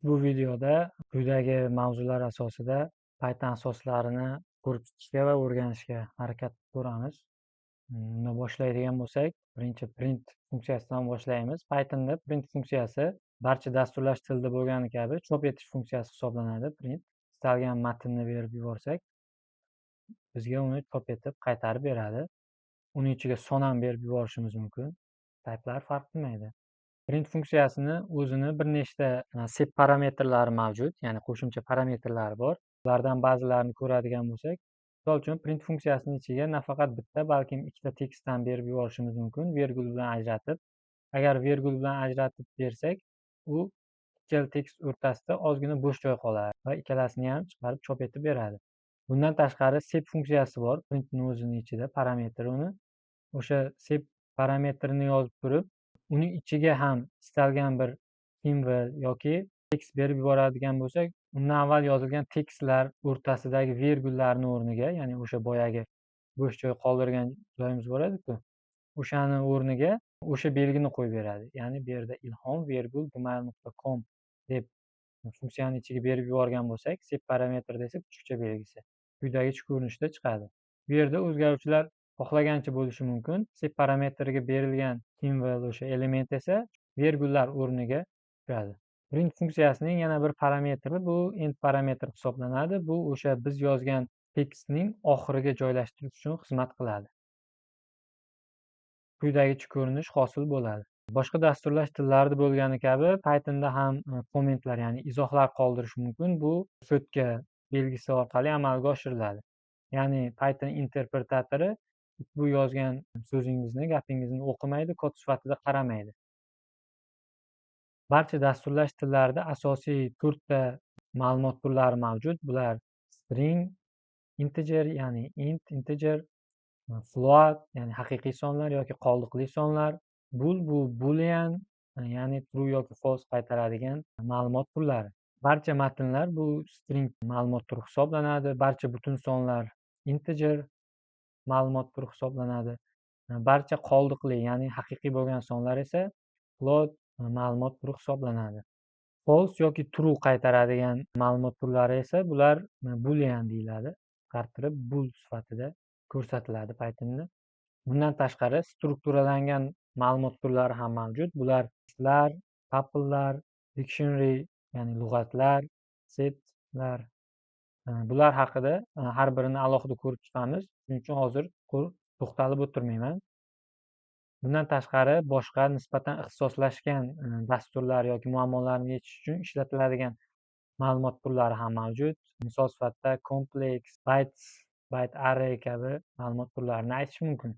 Bu videoda quyidagi mavzular asosida Python asoslarini ko'rib chiqishga va o'rganishga harakat ko'ramiz. Unda boshlaydigan bo'lsak, birinchi print funksiyasidan boshlaymiz. Pythonda print funksiyasi barcha dasturlash tilida bo'lgani kabi chop etish funksiyasi hisoblanadi. Print istalgan matnni berib yuborsak, bizga uni chop etib qaytarib beradi. Uning ichiga son ham berib yuborishimiz mumkin. Typelar farq qilmaydi. Print funksiyasini o'zini bir nechta sep parametrlari mavjud, ya'ni qo'shimcha parametrlari bor. Ulardan ba'zilarini ko'radigan bo'lsak, misol uchun print funksiyasining ichiga nafaqat bitta, balkim ikkita tekstdan berib yuborishimiz mumkin, vergul bilan ajratib. Agar vergul bilan ajratib bersak, u ikkala tekst o'rtasida ozgina bo'sh joy qoladi va ikkalasini ham chiqarib chop etib beradi. Bundan tashqari sep funksiyasi bor, printning o'zining ichida parametr uni. O'sha sep parametrini yozib turib, uning ichiga ham istalgan bir simvol yoki tekst berib yuboradigan bo'lsak, undan avval yozilgan tekstlar o'rtasidagi vergullarning o'rniga, ya'ni o'sha boyagi bo'sh joy qoldirgan joyimiz bor edi-ku, o'shani o'rniga o'sha belgini qo'yib beradi. Ya'ni bu yerda ilhom vergul gmail.com deb funksiyani ichiga berib yuborgan bo'lsak, sep parametr desa kuchukcha belgisi quyidagicha ko'rinishda chiqadi. Bu yerda o'zgaruvchilar xohlagancha bo'lishi mumkin. Sep parametriga berilgan simvol o'sha element esa vergullar o'rniga tushadi. Print funksiyasining yana bir parametri bu end parametr hisoblanadi. Bu o'sha biz yozgan tekstning oxiriga joylashtirish uchun xizmat qiladi. Quyidagicha ko'rinish hosil bo'ladi. Boshqa dasturlash tillarida bo'lgani kabi Pythonda ham kommentlar, ya'ni izohlar qoldirish mumkin. Bu cho'tka belgisi orqali amalga oshiriladi. Ya'ni Python interpretatori bu yozgan so'zingizni, gapingizni o'qimaydi, kod sifatida qaramaydi. Barcha dasturlash tillarida asosiy to'rtta ma'lumot turlari mavjud. Bular string, integer, ya'ni int, integer, float, ya'ni haqiqiy sonlar yoki qoldiqli sonlar, bool bu boolean, ya'ni true yoki false qaytaradigan ma'lumot turlari. Barcha matnlar bu string ma'lumot turi hisoblanadi. Barcha butun sonlar integer ma'lumot turi hisoblanadi. Barcha qoldiqli, ya'ni haqiqiy bo'lgan sonlar esa float ma'lumot turi hisoblanadi. False yoki true qaytaradigan ma'lumot turlari esa bular boolean deyiladi. Qisqartirib bool sifatida ko'rsatiladi Pythonda. Bundan tashqari strukturalangan ma'lumot turlari ham mavjud. Bular listlar, tuplelar, dictionary, ya'ni lug'atlar, setlar. Bular haqida har birini alohida ko'rib chiqamiz. Shuning uchun hozir to'xtalib o'tirmayman. Bundan tashqari boshqa nisbatan ixtisoslashgan dasturlar yoki muammolarni yechish uchun ishlatiladigan ma'lumot turlari ham mavjud. Misol sifatida complex, bytes, byte array kabi ma'lumot turlarini aytish mumkin.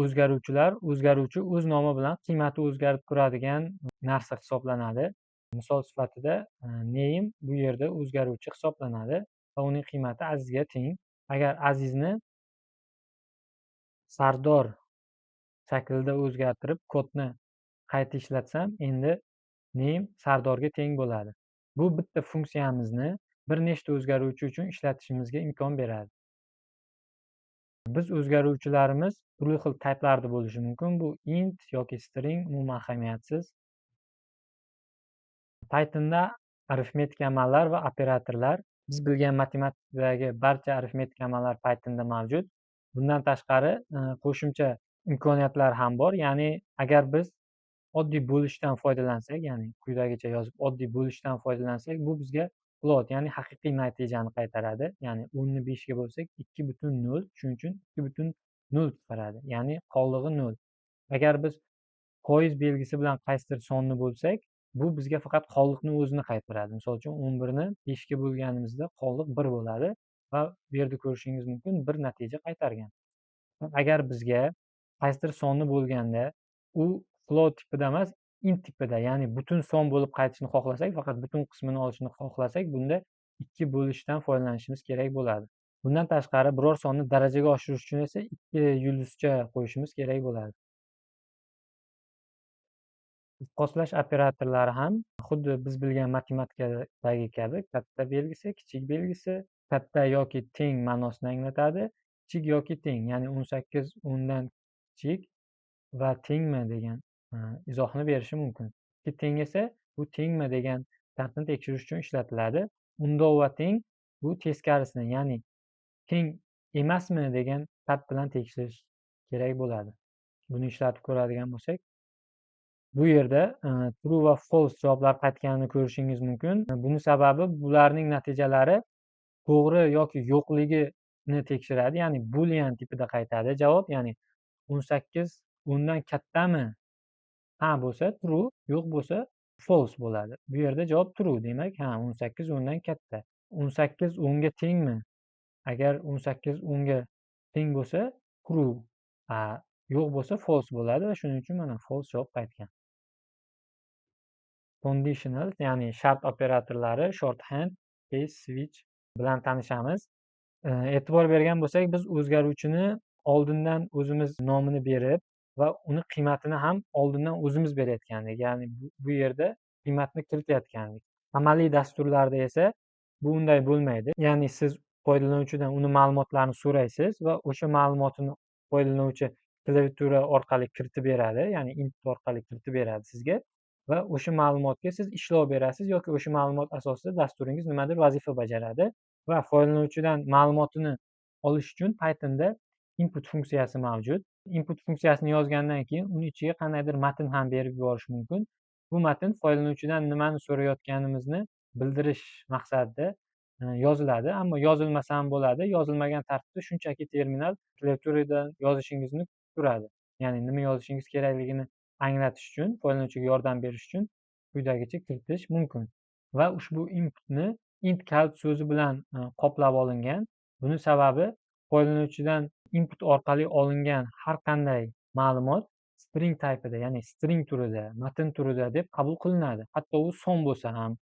O'zgaruvchilar, o'zgaruvchi o'z nomi bilan qiymati o'zgarib turadigan narsa hisoblanadi. Misol sifatida name bu yerda o'zgaruvchi hisoblanadi va uning qiymati Azizga teng. Agar Azizni Sardor shaklida o'zgartirib kodni qayta ishlatsam, endi name Sardorga teng bo'ladi. Bu bitta funksiyamizni bir nechta o'zgaruvchi uchun ishlatishimizga imkon beradi. Biz o'zgaruvchilarimiz turli xil typelarda bo'lishi mumkin. Bu int yoki string umuman ahamiyatsiz. Pythonda arifmetik amallar va operatorlar, biz bilgan matematikadagi barcha arifmetik amallar Pythonda mavjud. Bundan tashqari qo'shimcha imkoniyatlar ham bor. Ya'ni agar biz oddiy bo'lishdan foydalansak, ya'ni quyidagicha yozib oddiy bo'lishdan foydalansak, bu bizga float, ya'ni haqiqiy natijani qaytaradi. Ya'ni 10 ni 5 ga bo'lsak 2.0, shuning uchun 2.0 chiqaradi. Ya'ni qoldig'i 0. Agar biz foiz belgisi bilan qaysidir sonni bo'lsak, bu bizga faqat qoldiqni o'zini qaytaradi. Misol uchun 11 ni 5 ga bo'lganimizda qoldiq 1 bo'ladi va bu yerda ko'rishingiz mumkin bir natija qaytargan. Agar bizga qaysidir sonni bo'lganda u float tipida emas, int tipida, ya'ni butun son bo'lib qaytishini xohlasak, faqat butun qismini olishni xohlasak, bunda 2 bo'lishdan foydalanishimiz kerak bo'ladi. Bundan tashqari biror sonni darajaga oshirish uchun esa 2 yulduzcha qo'yishimiz kerak bo'ladi. Taqqoslash operatorlari ham xuddi biz bilgan matematikadagi kabi katta belgisi, kichik belgisi, katta yoki teng ma'nosini anglatadi. Kichik yoki teng, ya'ni 18 o'ndan kichik va tengmi degan izohni berishi mumkin. 2 teng esa Bu tengmi degan shartni tekshirish uchun ishlatiladi. Undov va teng bu teskarisini, ya'ni teng emasmi degan shart bilan tekshirish kerak bo'ladi. Buni ishlatib ko'radigan bo'lsak, bu yerda true va false javoblar qaytganini ko'rishingiz mumkin. Buni sababi bularning natijalari to'g'ri yoki yo'qligini tekshiradi, ya'ni boolean tipida qaytadi javob, ya'ni 18 o'ndan kattami? Ha bo'lsa true, yo'q bo'lsa false bo'ladi. Bu yerda javob true, demak, ha, 18 o'ndan katta. 18 o'nga tengmi? Agar 18 o'nga teng bo'lsa true, ha, yo'q bo'lsa false bo'ladi va shuning uchun mana false javob qaytgan. Conditional, ya'ni shart operatorlari, shorthand, case, switch bilan tanishamiz. E'tibor bergan bo'lsak, biz o'zgaruvchini oldindan o'zimiz nomini berib va uni qiymatini ham oldindan o'zimiz berayotgandik. Ya'ni bu yerda qiymatni kiritayotgandik. Amaliy dasturlarda esa bu unday bo'lmaydi. Ya'ni siz foydalanuvchidan uni ma'lumotlarini so'raysiz va o'sha ma'lumotini foydalanuvchi klaviatura orqali kiritib beradi, ya'ni input orqali kiritib beradi sizga va o'sha ma'lumotga siz ishlov berasiz yoki o'sha ma'lumot asosida dasturingiz nimadir vazifa bajaradi. Va foydalanuvchidan ma'lumotini olish uchun Pythonda input funksiyasi mavjud. Input funksiyasini yozgandan keyin uni ichiga qandaydir matn ham berib yuborish mumkin. Bu matn foydalanuvchidan nimani so'rayotganimizni bildirish maqsadida yoziladi, ammo yozilmasa ham bo'ladi. Yozilmagan tartibda shunchaki terminal klaviaturadan yozishingizni turadi. Ya'ni nima yozishingiz kerakligini anglatish uchun, foydalanuvchiga yordam berish uchun quyidagicha kiritish mumkin. Va ushbu inputni int kalit so'zi bilan qoplab olingan. Buni sababi foydalanuvchidan input orqali olingan har qanday ma'lumot string typeida, ya'ni string turida, matn turida deb qabul qilinadi. Hatto u son bo'lsa ham.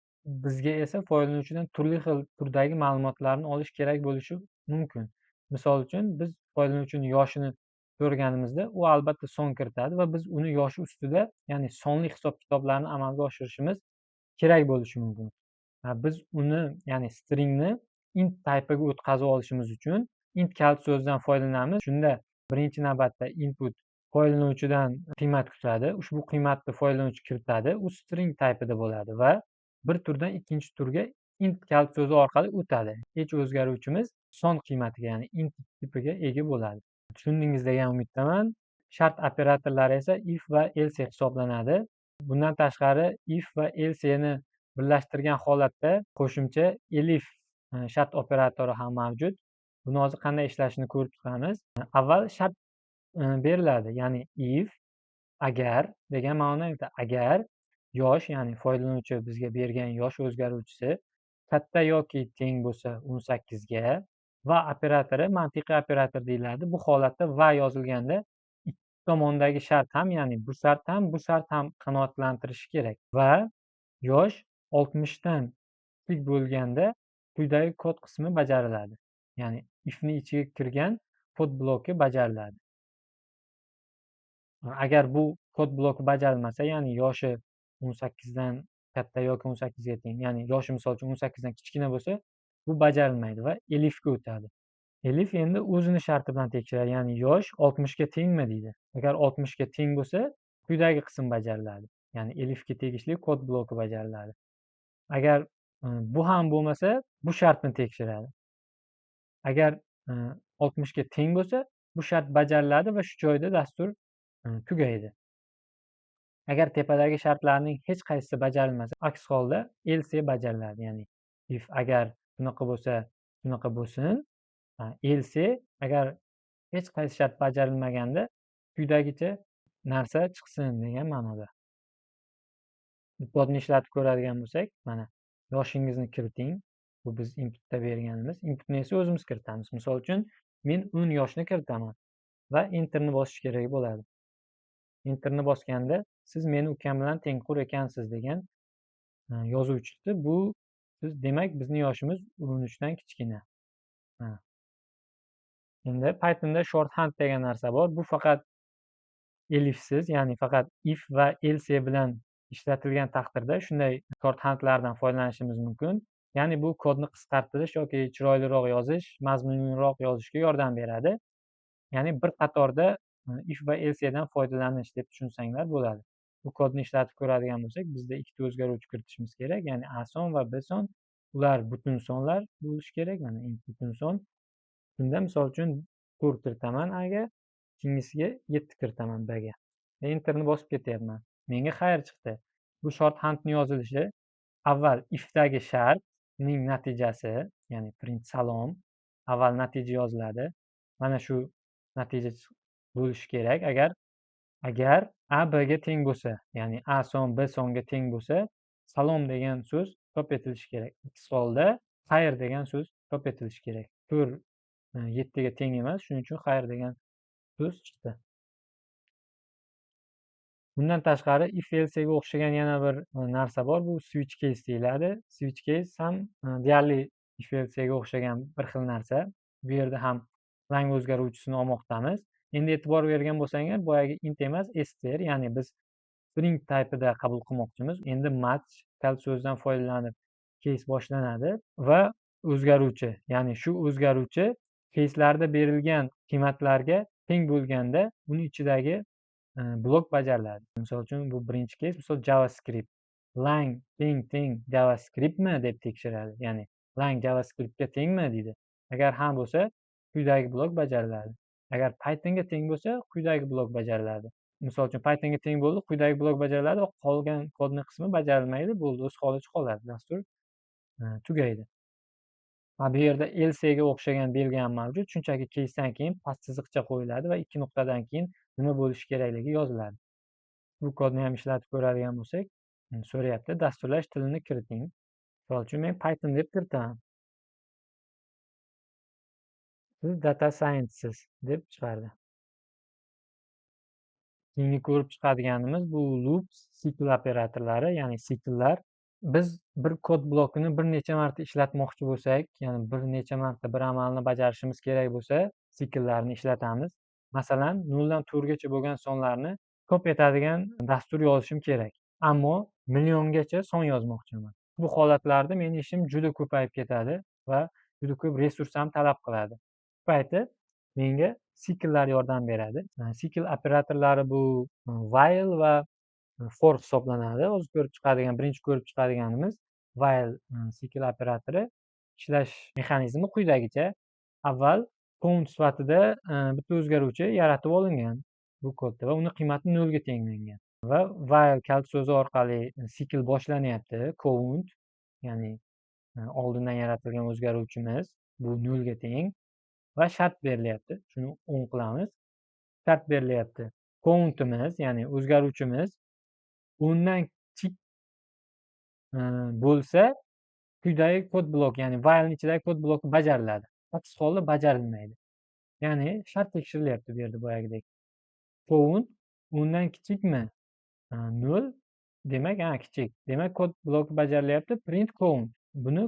Bizga esa foydalanuvchidan turli xil turdagi ma'lumotlarni olish kerak bo'lishi mumkin. Misol uchun, biz foydalanuvchining yoshini so'raganimizda u albatta son kiritadi va biz uni yoshi ustida, ya'ni sonli hisob-kitoblarni amalga oshirishimiz kerak bo'lishi mumkin. Biz uni, ya'ni stringni int type'iga o'tkazib olishimiz uchun int kalit so'zidan foydalanamiz. Shunda birinchi navbatda input foydalanuvchidan qiymat kutadi. Ushbu qiymatni foydalanuvchi kiritadi. U string type'ida bo'ladi va bir turdan ikkinchi turga int kalit so'zi orqali o'tadi. Hech o'zgaruvchimiz son qiymatiga, ya'ni int tipiga ega bo'ladi. Tushundingiz degan umiddaman. Shart operatorlari esa if va else hisoblanadi. Bundan tashqari if va else ni birlashtirgan holatda qo'shimcha elif shart operatori ham mavjud. Buni hozir qanday ishlashini ko'rib chiqamiz. Avval shart beriladi, ya'ni if agar degan ma'noni anglatadi. Agar yosh, ya'ni foydalanuvchi bizga bergan yosh o'zgaruvchisi katta yoki teng bo'lsa 18 ga va operatori mantiqiy operator deyiladi. Bu holatda va yozilganda ikki tomondagi shart ham, ya'ni bu shart ham, bu shart ham qanoatlantirishi kerak. Va yosh 60 dan kichik bo'lganda quyidagi kod qismi bajariladi. Ya'ni ifni ichiga kirgan kod bloki bajariladi. Agar bu kod bloki bajarilmasa, ya'ni yoshi 18 dan katta yoki 18 ga teng, ya'ni yoshi misol uchun 18 dan kichkina bo'lsa, bu bajarilmaydi va elifga o'tadi. Elif endi o'zini sharti bilan tekshiradi, ya'ni yosh 60 ga tengmi deydi. Agar 60 ga teng bo'lsa, quyidagi qism bajariladi. Ya'ni elifga tegishli kod bloki bajariladi. Agar bu ham bo'lmasa, bu shartni tekshiradi. Agar 60 ga teng bo'lsa, bu shart bajariladi va shu joyda dastur tugaydi. Agar tepadagi shartlarning hech qaysisi bajarilmasa, aks holda else bajariladi. Ya'ni if agar shunaqa bo'lsa, shunaqa bo'lsin. Else agar hech qaysi shart bajarilmaganda quyidagicha narsa chiqsin degan ma'noda. Bu kodni ishlatib ko'radigan bo'lsak, mana yoshingizni kiriting. Bu biz inputda berganimiz. Inputni esa o'zimiz kiritamiz. Misol uchun, men 10 yoshni kiritaman va enterni bosish kerak bo'ladi. Enterni bosganda siz meni ukam bilan tengqur ekansiz degan yozuv chiqdi. Bu siz, demak, bizni yoshimiz 13 dan kichkina. Endi Pythonda shorthand degan narsa bor. Bu faqat elifsiz, ya'ni faqat if va else bilan ishlatilgan taqdirda shunday shorthandlardan foydalanishimiz mumkin. Ya'ni bu kodni qisqartirish yoki chiroyliroq yozish, mazmunliroq yozishga yordam beradi. Ya'ni bir qatorda if va else dan foydalanish deb tushunsanglar bo'ladi. Bu kodni ishlatib ko'radigan bo'lsak, bizda ikkita o'zgaruvchi kiritishimiz kerak, ya'ni A son va B son. Ular butun sonlar bo'lishi kerak, mana int butun son. Bunda misol uchun 4 kiritaman A ga, ikkinchisiga 7 kiritaman B ga. Enterni bosib ketyapman. Menga xayr chiqdi. Bu shorthandni yozilishi avval ifdagi shartning natijasi, ya'ni print salom, avval natija yoziladi. Mana shu natija bo'lishi kerak. Agar A B ga teng bo'lsa, ya'ni A son B songa teng bo'lsa, salom degan so'z chop etilishi kerak. Aks holda xayr degan so'z chop etilishi kerak. 4 7 ga teng emas, shuning uchun xayr degan so'z chiqdi. Bundan tashqari if else ga o'xshagan yana bir narsa bor, bu switch case deyiladi. Switch case ham deyarli if else ga o'xshagan bir xil narsa. Bu yerda ham rang o'zgaruvchisini olmoqdamiz. Endi e'tibor bergan bo'lsanglar, boyagi int emas, str, ya'ni biz string typeida qabul qilmoqchimiz. Endi match kalit so'zidan foydalanib case boshlanadi va o'zgaruvchi, ya'ni shu o'zgaruvchi caselarda berilgan qiymatlarga teng bo'lganda uni ichidagi blok bajariladi. Misol uchun bu birinchi case, misol JavaScript lang teng teng JavaScriptmi deb tekshiradi. Ya'ni lang JavaScriptga tengmi deydi. Agar ha bo'lsa, quyidagi blok bajariladi. Agar Pythonga teng bo'lsa, quyidagi blok bajariladi. Misol uchun Pythonga teng bo'ldi, quyidagi blok bajariladi va qolgan kodning qismi bajarilmaydi, bo'ldi, o'z holicha qoladi. Dastur tugaydi. Va bu yerda else ga o'xshagan belgi ham mavjud. Shunchaki casedan keyin past chiziqcha qo'yiladi va 2 nuqtadan keyin nima bo'lishi kerakligi yoziladi. Bu kodni ham ishlatib ko'radigan bo'lsak, so'rayapti, dasturlash tilini kiriting. Misol uchun men Python deb kiritaman. Siz data scientist deb chiqardi. Keyingi ko'rib chiqadiganimiz bu loops, cycle operatorlari, ya'ni cyclelar. Biz bir kod blokini bir necha marta ishlatmoqchi bo'lsak, ya'ni bir necha marta bir amalni bajarishimiz kerak bo'lsa, cyclelarni ishlatamiz. Masalan, 0 dan 4 gacha bo'lgan sonlarni ko'p etadigan dastur yozishim kerak. Ammo milliongacha son yozmoqchiman. Bu holatlarda mening ishim juda ko'payib ketadi va juda ko'p resurs ham talab qiladi. Bu payti menga cyclelar yordam beradi. Cycle operatorlari bu while va for hisoblanadi. Hozir ko'rib chiqadigan, birinchi ko'rib chiqadiganimiz while cycle operatori. Ishlash mexanizmi quyidagicha. Avval count sifatida bitta o'zgaruvchi yaratib olingan bu kodda va uni qiymati 0 ga tenglangan. Va while kalit so'zi orqali cycle boshlanyapti. Count, ya'ni oldindan yaratilgan o'zgaruvchimiz bu 0 ga teng va shart berilyapti. Shuni o'ng qilamiz. Shart berilyapti. Countimiz, ya'ni o'zgaruvchimiz 10 dan kichik bo'lsa, quyidagi kod blok, ya'ni while ichidagi kod bloki bajariladi. Aks holda bajarilmaydi. Ya'ni shart tekshirilyapti bu yerda boyagidek. Count 10 dan kichikmi? 0, demak, ha, kichik. Demak, kod bloki bajarilyapti. Print count. Buni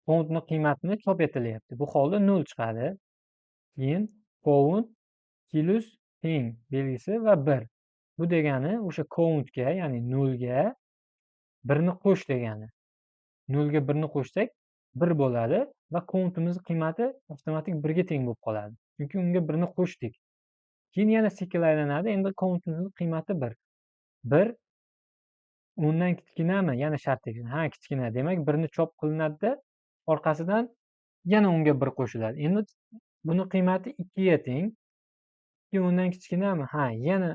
countni qiymatini chop etilyapti. Bu holda 0 chiqadi. Keyin count plus teng belgisi va 1. Bu degani o'sha countga, ya'ni 0 ga 1 ni qo'sh degani. 0 ga 1 ni qo'shsak 1 bo'ladi va countimiz qiymati avtomatik 1 ga teng bo'lib qoladi. Chunki unga 1 ni qo'shdik. Keyin yana cycle aylanadi. Endi countimiz qiymati 1. 1 undan kichkinami? Yana shart tekshiradi. Ha, kichkina. Demak, 1 ni chop qilinadi-da, orqasidan yana unga 1 qo'shiladi. Endi buni qiymati 2 ga teng. 2 undan kichkinami? Ha, yana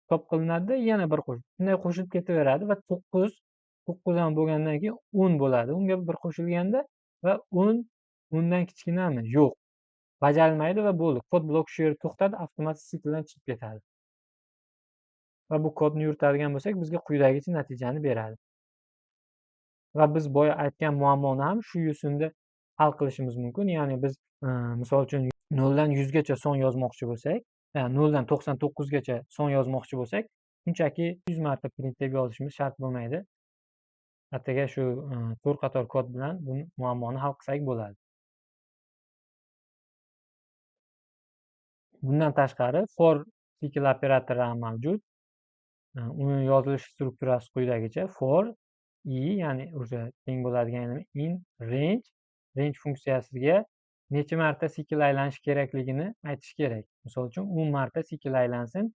chop qilinadi, yana 1 qo'shiladi. Shunday qo'shilib ketaveradi va 9 ham bo'lgandan keyin 10 bo'ladi. Unga 1 qo'shilganda va 10 undan kichkinami? Yo'q. Bajarilmaydi va bo'ldi. Kod blok shu yerda to'xtadi, avtomatik sikldan chiqib ketadi. Va bu kodni yuritadigan bo'lsak, bizga quyidagicha natijani beradi. Va biz boya aytgan muammoni ham shu yo'sinda hal qilishimiz mumkin. Ya'ni biz misol uchun 0 dan 100 gacha son yozmoqchi bo'lsak, 0 dan 99 gacha son yozmoqchi bo'lsak, shunchaki 100 marta print deb yozishimiz shart bo'lmaydi. Atigi shu 4 qator kod bilan bu muammoni hal qilsak bo'ladi. Bundan tashqari for cycle operatori ham mavjud. Uni yozilish strukturasi quyidagicha: for i, ya'ni o'sha teng bo'ladigan in range, range funksiyasiga necha marta cycle aylanish kerakligini aytish kerak. Misol uchun 10 marta cycle aylansin,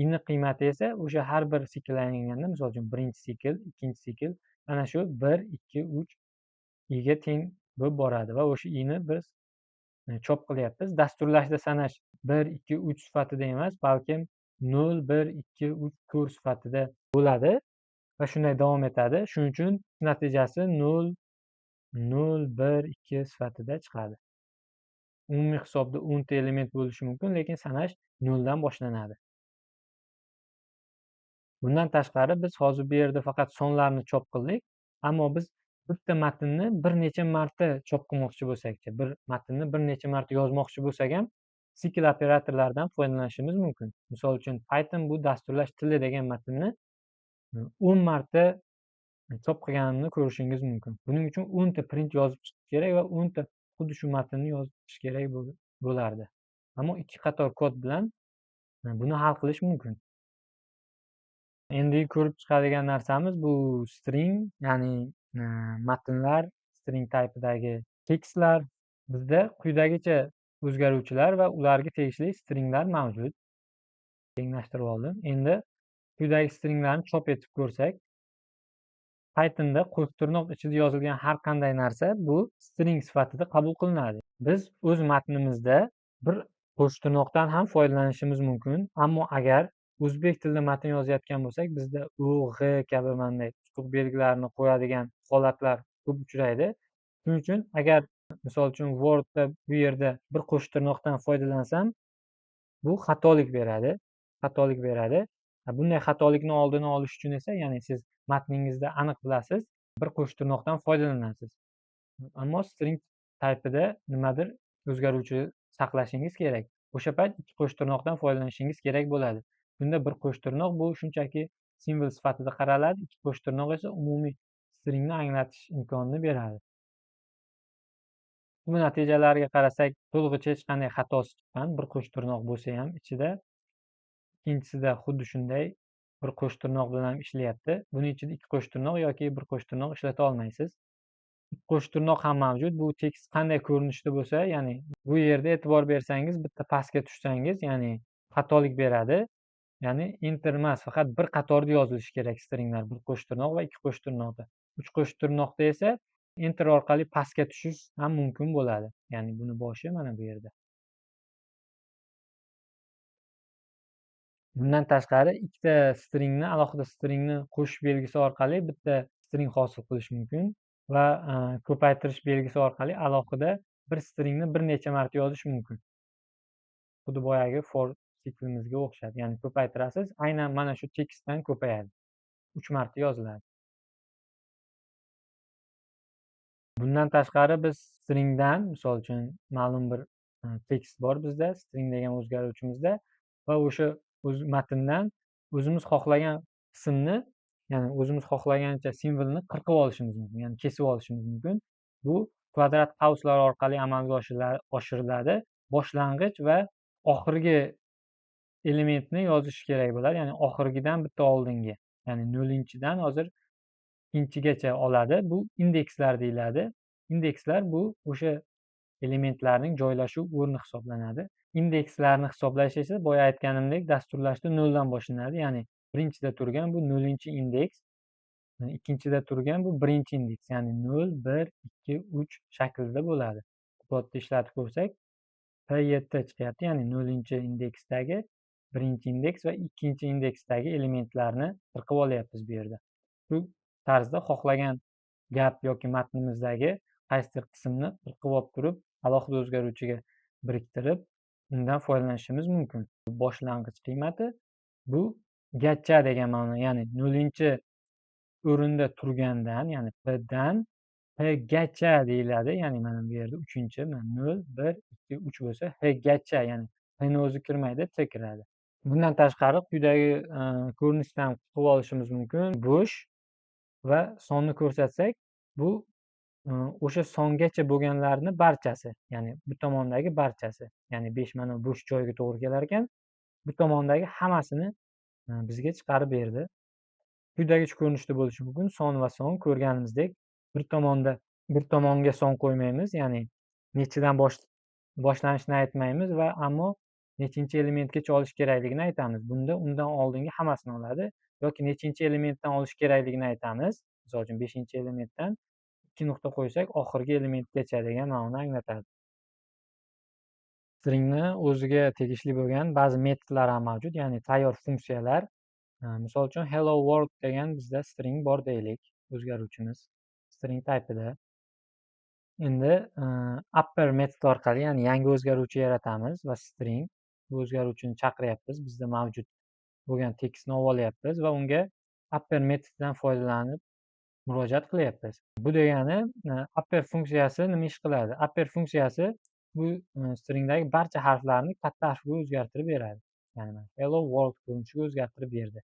I ni qiymati esa o'sha har bir sikl aylanganda, misol uchun birinchi sikl, ikkinchi sikl, mana shu 1, 2, 3 i ga teng bo'lib boradi va o'sha i ni biz chop qilyapmiz. Dasturlashda sanash 1, 2, 3 sifatida emas, balkim 0, 1, 2, 3, 4 sifatida bo'ladi va shunday davom etadi. Shuning uchun natijasi 0, 0, 1, 2 sifatida chiqadi. Umumiy hisobda 10 ta element bo'lishi mumkin, lekin sanash 0 dan boshlanadi. Bundan tashqari biz hozir bu yerda faqat sonlarni chop qildik, ammo biz bitta matnni bir necha marta chop qilmoqchi bo'lsak-chi, bir matnni bir necha marta yozmoqchi bo'lsak ham sikl operatorlaridan foydalanishimiz mumkin. Misol uchun Python bu dasturlash tili degan matnni 10 marta chop qilganimni ko'rishingiz mumkin. Buning uchun 10 ta print yozib chiqish kerak va 10 ta xuddi shu matnni yozib chiqish kerak bo'lardi. Ammo 2 qator kod bilan buni hal qilish mumkin. Endi ko'rib chiqadigan narsamiz bu string, ya'ni matnlar, string type'idagi tekstlar. Bizda quyidagicha o'zgaruvchilar va ularga tegishli stringlar mavjud. Tenglashtirib oldim. Endi quyidagi stringlarni chop etib ko'rsak, Pythonda qo'shtirnoq ichida yozilgan har qanday narsa bu string sifatida qabul qilinadi. Biz o'z matnimizda bir qo'shtirnoqdan ham foydalanishimiz mumkin, ammo agar o'zbek tilida matn yozayotgan bo'lsak, bizda u, g'j kabi manday tutuq belgilarini qo'yadigan holatlar ko'p uchraydi. Shuning uchun agar misol uchun Wordda bu yerda bir qo'shtirnoqdan foydalansam, bu xatolik beradi. Xatolik beradi. Bunday xatolikni oldini olish uchun esa, ya'ni siz matningizda aniq bilasiz, bir qo'shtirnoqdan foydalanasiz. Ammo string type'ida nimadir o'zgaruvchi saqlashingiz kerak. O'sha payt ikki qo'shtirnoqdan foydalanishingiz kerak bo'ladi. Bunda bir qo'shtirnoq bu shunchaki simvol sifatida qaraladi, ikki qo'shtirnoq esa umumiy stringni anglatish imkonini beradi. Bu natijalarga qarasak, to'lig'icha hech qanday xatosi chiqqan, bir qo'shtirnoq bo'lsa ham ichida. Ikkinchisida xuddi shunday bir qo'shtirnoq bilan ham ishlayapti. Buning ichida ikki qo'shtirnoq yoki bir qo'shtirnoq ishlata olmaysiz. Ikki qo'shtirnoq ham mavjud. Bu tekst qanday ko'rinishda bo'lsa, ya'ni bu yerda e'tibor bersangiz, bitta pastga tushsangiz, ya'ni xatolik beradi. Ya'ni enter emas, faqat bir qatorda yozilishi kerak stringlar, bir qo'shtirnoq va ikki qo'shtirnoqda. Uch qo'shtirnoqda esa enter orqali pastga tushish ham mumkin bo'ladi. Ya'ni buni boshi mana bu yerda. Bundan tashqari ikkita stringni, alohida stringni qo'shish belgisi orqali bitta string hosil qilish mumkin va ko'paytirish belgisi orqali alohida bir stringni bir necha marta yozish mumkin. Xuddi boyagi for siklimizga o'xshab, ya'ni ko'paytirasiz, aynan mana shu tekstdan ko'payadi. 3 marta yoziladi. Bundan tashqari biz stringdan, misol uchun ma'lum bir tekst bor bizda, string degan o'zgaruvchimizda va o'sha o'z matndan o'zimiz xohlagan qismni, ya'ni o'zimiz xohlagancha simvolni qirqib olishimiz mumkin, ya'ni kesib olishimiz mumkin. Bu kvadrat qavslar orqali amalga oshiriladi. Boshlang'ich va oxirgi elementni yozish kerak bo'ladi, ya'ni oxirgidan bitta oldingi, ya'ni 0-dan hozir 2-gacha oladi. Bu indekslar deyiladi. Indekslar bu o'sha elementlarning joylashuv o'rni hisoblanadi. Indekslarni hisoblash esa boya aytganimdek dasturlashda 0 dan boshlanadi. Ya'ni birinchida turgan bu 0-indeks, ikkinchida turgan bu 1-indeks, ya'ni 0, 1, 2, 3 shaklida bo'ladi. Kodni ishlatib ko'rsak, P7 chiqyapti, ya'ni 0-indeksdagi 1-indeks va 2-indeksdagi elementlarni qirqib olyapmiz bu yerda. Shu tarzda xohlagan gap yoki matnimizdagi qaysidir qismni qirqib olib turib, alohida o'zgaruvchiga biriktirib, undan foydalanishimiz mumkin. Boshlang'ich qiymati bu gacha degan ma'no, ya'ni 0-o'rinda turgandan, ya'ni P dan P gacha deyiladi. Ya'ni mana bu yerda 3-chi, mana 0, 1, 2, 3 bo'lsa, H gacha, ya'ni P ni o'zi kirmaydi, T kiradi. Bundan tashqari quyidagi ko'rinishdan qilib olishimiz mumkin. Bo'sh va sonni ko'rsatsak, bu o'sha songacha bo'lganlarni barchasi, ya'ni bu tomondagi barchasi, ya'ni 5 mana bo'sh joyga to'g'ri kelar ekan, bu tomondagi hammasini bizga chiqarib berdi. Quyidagicha ko'rinishda bo'lishi mumkin. Son va son ko'rganimizdek, bir tomonga son qo'ymaymiz, ya'ni nechidan boshlanishini aytmaymiz va ammo Nechinchi elementgacha olish kerakligini aytamiz. Bunda undan oldingi hammasini oladi yoki nechinchi elementdan olish kerakligini aytamiz. Misol uchun 5-elementdan 2 nuqta qo'ysak, oxirgi elementgacha degan ma'noni anglatadi. Stringni o'ziga tegishli bo'lgan ba'zi metodlar ham mavjud, ya'ni tayyor funksiyalar. Misol uchun hello world degan bizda string bor deylik, o'zgaruvchimiz string typeida. Endi upper metod orqali, ya'ni yangi o'zgaruvchi yaratamiz va string bu o'zgaruvchini chaqiryapmiz, bizda mavjud bo'lgan tekstni olib olyapmiz va unga upper metodidan foydalanib murojaat qilyapmiz. Bu degani upper funksiyasi nima ish qiladi? Upper funksiyasi bu stringdagi barcha harflarni katta harfga o'zgartirib beradi. Ya'ni mana hello world ko'rinishiga o'zgartirib berdi.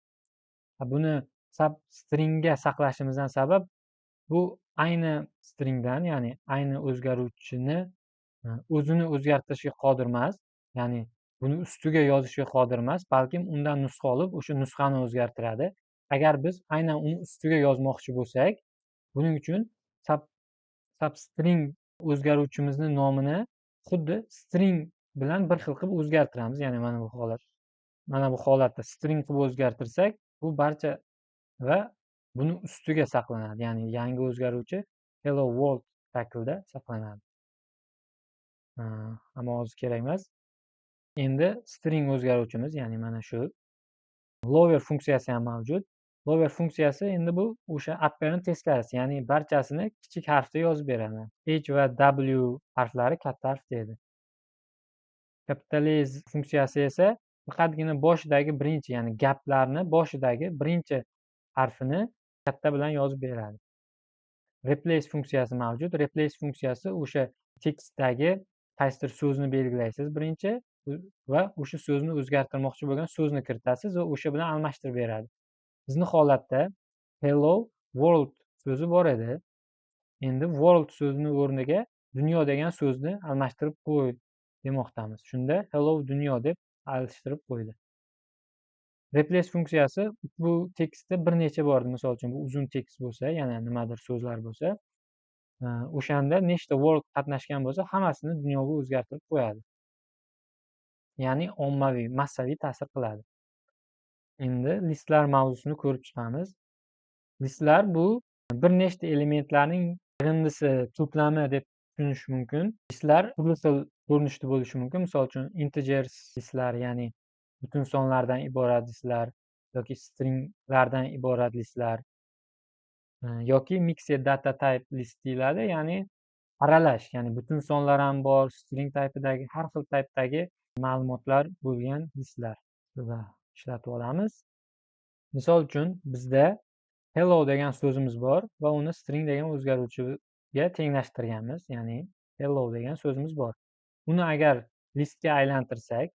Buni stringga saqlashimizdan sabab bu ayni stringdan, ya'ni ayni o'zgaruvchini o'zini o'zgartirishga qodir emas, ya'ni buni ustiga yozishga qodir emas, balkim undan nusxa olib o'sha nusxani o'zgartiradi. Agar biz aynan uni ustiga yozmoqchi bo'lsak, buning uchun substring o'zgaruvchimizni nomini xuddi string bilan bir xil qilib o'zgartiramiz. Ya'ni mana bu holatda string qilib o'zgartirsak, bu barcha va buni ustiga saqlanadi. Ya'ni yangi o'zgaruvchi hello world shaklida saqlanadi. Ammo hozir kerak emas. Endi string o'zgaruvchimiz, ya'ni mana shu lower funksiyasi ham mavjud. Lower funksiyasi endi bu o'sha upperning teskarisi, ya'ni barchasini kichik harfda yozib beradi. H va W harflari katta harf deydi. Capitalize funksiyasi esa faqatgina boshidagi birinchi, ya'ni gaplarni boshidagi birinchi harfini katta bilan yozib beradi. Replace funksiyasi mavjud. Replace funksiyasi o'sha tekstdagi qaysidir so'zni belgilaysiz birinchi va o'sha so'zni o'zgartirmoqchi bo'lgan so'zni kiritasiz va o'sha bilan almashtirib beradi. Bizni holatda hello world so'zi bor edi. Endi world so'zini o'rniga dunyo degan so'zni almashtirib qo'y demoqdamiz. Shunda hello dunyo deb alishtirib qo'ydi. Replace funksiyasi bu tekstda bir necha bor. Misol uchun bu uzun tekst bo'lsa, yana nimadir so'zlar bo'lsa, o'shanda nechta world qatnashgan bo'lsa, hammasini dunyoga o'zgartirib qo'yadi. Ya'ni ommaviy, massaviy ta'sir qiladi. Endi listlar mavzusini ko'rib chiqamiz. Listlar bu bir nechta elementlarning yig'indisi, to'plami deb tushunish mumkin. Listlar turli xil ko'rinishda bo'lishi mumkin. Misol uchun integers listlar, ya'ni butun sonlardan iborat listlar yoki stringlardan iborat listlar yoki mixed data type list deyiladi, ya'ni aralash, ya'ni butun sonlar ham bor, string typeidagi har xil typedagi ma'lumotlar bo'lgan listlar va ishlatib olamiz. Misol uchun bizda hello degan so'zimiz bor va uni string degan o'zgaruvchiga tenglashtirganmiz, ya'ni hello degan so'zimiz bor. Uni agar listga aylantirsak,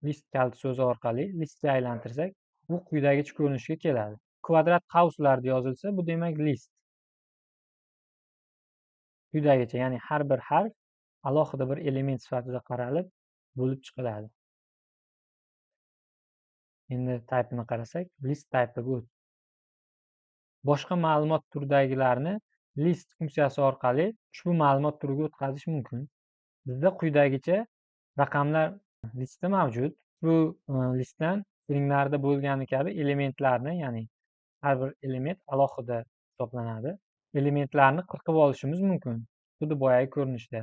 list kalit so'zi orqali listga aylantirsak, bu quyidagicha ko'rinishga keladi. Kvadrat qavslarda yozilsa, bu demak list. Quyidagicha, ya'ni har bir harf alohida bir element sifatida qaralib bo'lib chiqiladi. Endi typeini qarasak, list type bu. Boshqa ma'lumot turidagilarni list funksiyasi orqali ushbu ma'lumot turiga o'tkazish mumkin. Bizda quyidagicha raqamlar listi mavjud. Bu listdan stringlarda bo'lgani kabi elementlarni, ya'ni har bir element alohida hisoblanadi. Elementlarni qirqib olishimiz mumkin, xuddi boyagi ko'rinishda.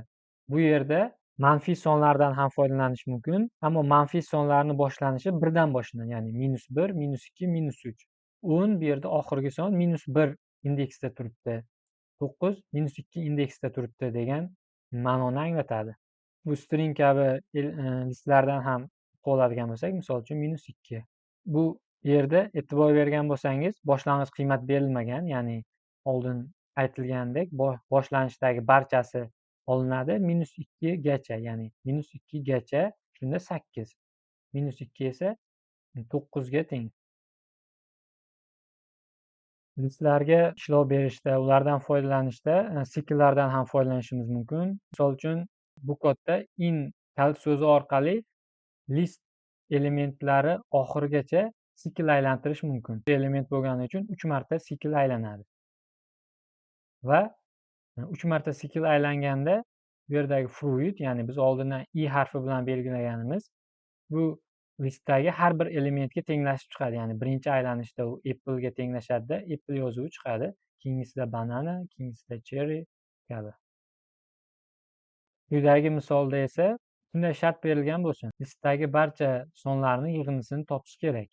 Bu yerda manfiy sonlardan ham foydalanish mumkin, ammo manfiy sonlarni boshlanishi birdan boshlanadi, ya'ni -1, -2, -3. 10 bu yerda oxirgi son -1 indeksda turibdi. 9 -2 indeksda turibdi degan ma'noni anglatadi. Bu string kabi listlardan ham oladigan bo'lsak, misol uchun -2. Bu yerda e'tibor bergan bo'lsangiz, boshlang'ich qiymat berilmagan, ya'ni oldin aytilgandek boshlanishdagi barchasi olinadi -2 gacha, ya'ni -2 gacha, shunda 8. -2 esa 9 ga teng. Listlarga ishlov berishda, ulardan foydalanishda sikllardan ham foydalanishimiz mumkin. Misol uchun bu kodda in kalit so'zi orqali list elementlari oxirigacha sikl aylantirish mumkin. Element bo'lgani uchun 3 marta sikl aylanadi. Va 3 marta sikl aylanganda bu yerdagi fruit, ya'ni biz oldindan i harfi bilan belgilaganimiz Ushbu listdagi har bir elementga tenglashib chiqadi. Ya'ni birinchi aylanishda u Apple'ga tenglashadida, Apple yozuvi chiqadi. Keyingisida banana, keyingisida cherry kabi. Quyidagi misolda esa shunday shart berilgan bo'lsin. Listdagi barcha sonlarni yig'indisini topish kerak.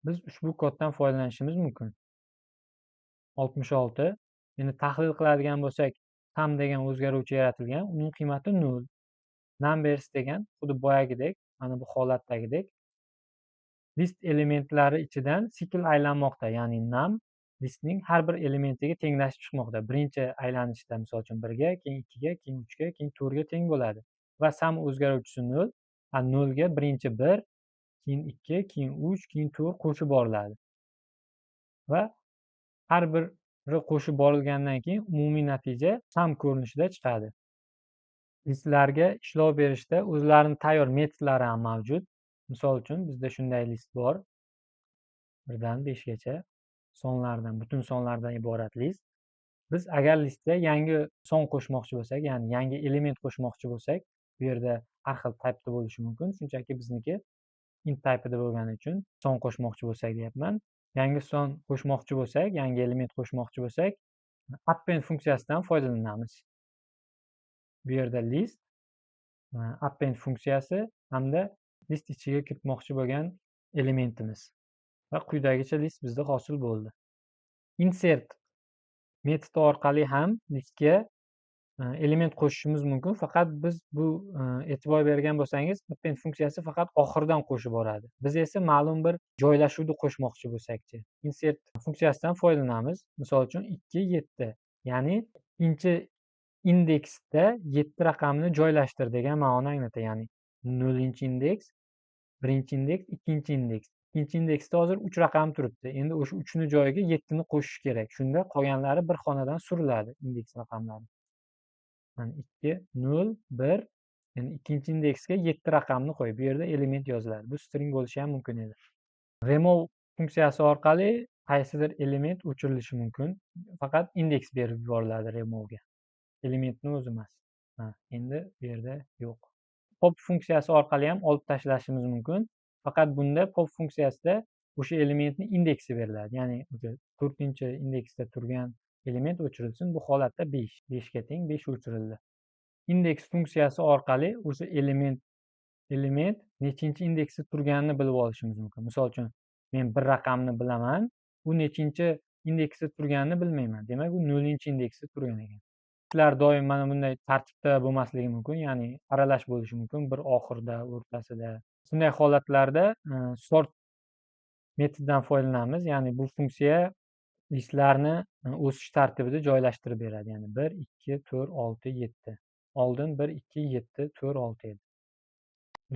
Biz ushbu koddan foydalanishimiz mumkin. 66. Endi tahlil qiladigan bo'lsak, sum degan o'zgaruvchi yaratilgan, uning qiymati 0. Numbers degan xuddi boyagidek, mana bu holatdagidek list elementlari ichidan sikl aylanmoqda, ya'ni num listning har bir elementiga tenglashib chiqmoqda. Birinchi aylanishda misol uchun 1 ga, keyin 2 ga, keyin 3 ga, keyin 4 ga teng bo'ladi. Va sum o'zgaruvchisi 0, 0 ga birinchi 1, keyin 2, keyin 3, keyin 4 qo'shib boriladi. Va har biri qo'shib borilgandan keyin umumiy natija sum ko'rinishida chiqadi. Listlarga ishlov berishda o'zlarining tayyor metodlari ham mavjud. Misol uchun bizda shunday list bor. 1 dan 5 gacha sonlardan, butun sonlardan iborat list. Biz agar listga yangi son qo'shmoqchi bo'lsak, ya'ni yangi element qo'shmoqchi bo'lsak, bu yerda har xil type'da bo'lishi mumkin. Shunchaki bizniki int type'ida bo'lgani uchun son qo'shmoqchi bo'lsak deyapman. Yangi son qo'shmoqchi bo'lsak, yangi element qo'shmoqchi bo'lsak, append funksiyasidan foydalanamiz. Bu yerda list, append funksiyasi hamda list ichiga kiritmoqchi bo'lgan elementimiz. Va quyidagicha list bizda hosil bo'ldi. Insert metodi orqali ham listga element qo'shishimiz mumkin. Faqat biz bu e'tibor bergan bo'lsangiz, append funksiyasi faqat oxiridan qo'shib boradi. Biz esa ma'lum bir joylashuvni qo'shmoqchi bo'lsakchi, insert funksiyasidan foydalanamiz. Misol uchun 2 7, ya'ni ikkinchi indeksda 7 raqamni joylashtir degan ma'noni anglatadi. Ya'ni 0-indeks, 1-indeks, 2-indeks. Ikkinchi indeksda hozir 3 raqam turibdi. Endi o'sha 3 ni joyiga 7 ni qo'shish kerak. Shunda qolganlari bir xonadan suriladi indeks raqamlari. Mana 2, 0, 1. Endi ikkinchi indeksga 7 raqamni qo'y. Bu yerda element yoziladi. Bu string bo'lishi ham mumkin edi. Remove funksiyasi orqali qaysidir element o'chirilishi mumkin. Faqat indeks berib yuboriladi remove'ga. Elementni o'zi emas. Ha, endi bu yerda yo'q. Pop funksiyasi orqali ham olib tashlashimiz mumkin. Faqat bunda pop funksiyasida o'sha elementning indeksi beriladi. Ya'ni o'sha 4-indeksda turgan element o'chirilsin. Bu holatda 5, 5 ga teng 5 o'chirildi. Indeks funksiyasi orqali o'sha element nechinchi indeksda turganini bilib olishimiz mumkin. Misol uchun men bir raqamni bilaman, u nechinchi indeksda turganini bilmayman. Demak, u 0-indeksda turgan ekan. Listlar doim mana bunday tartibda bo'lmasligi mumkin, ya'ni aralash bo'lishi mumkin, bir oxirida, o'rtasida. Shunday holatlarda sort metodidan foydalanamiz. Ya'ni bu funksiya listlarni o'sish tartibida joylashtirib beradi. Ya'ni 1, 2, 4, 6, 7. Oldin 1, 2, 7, 4, 6 edi.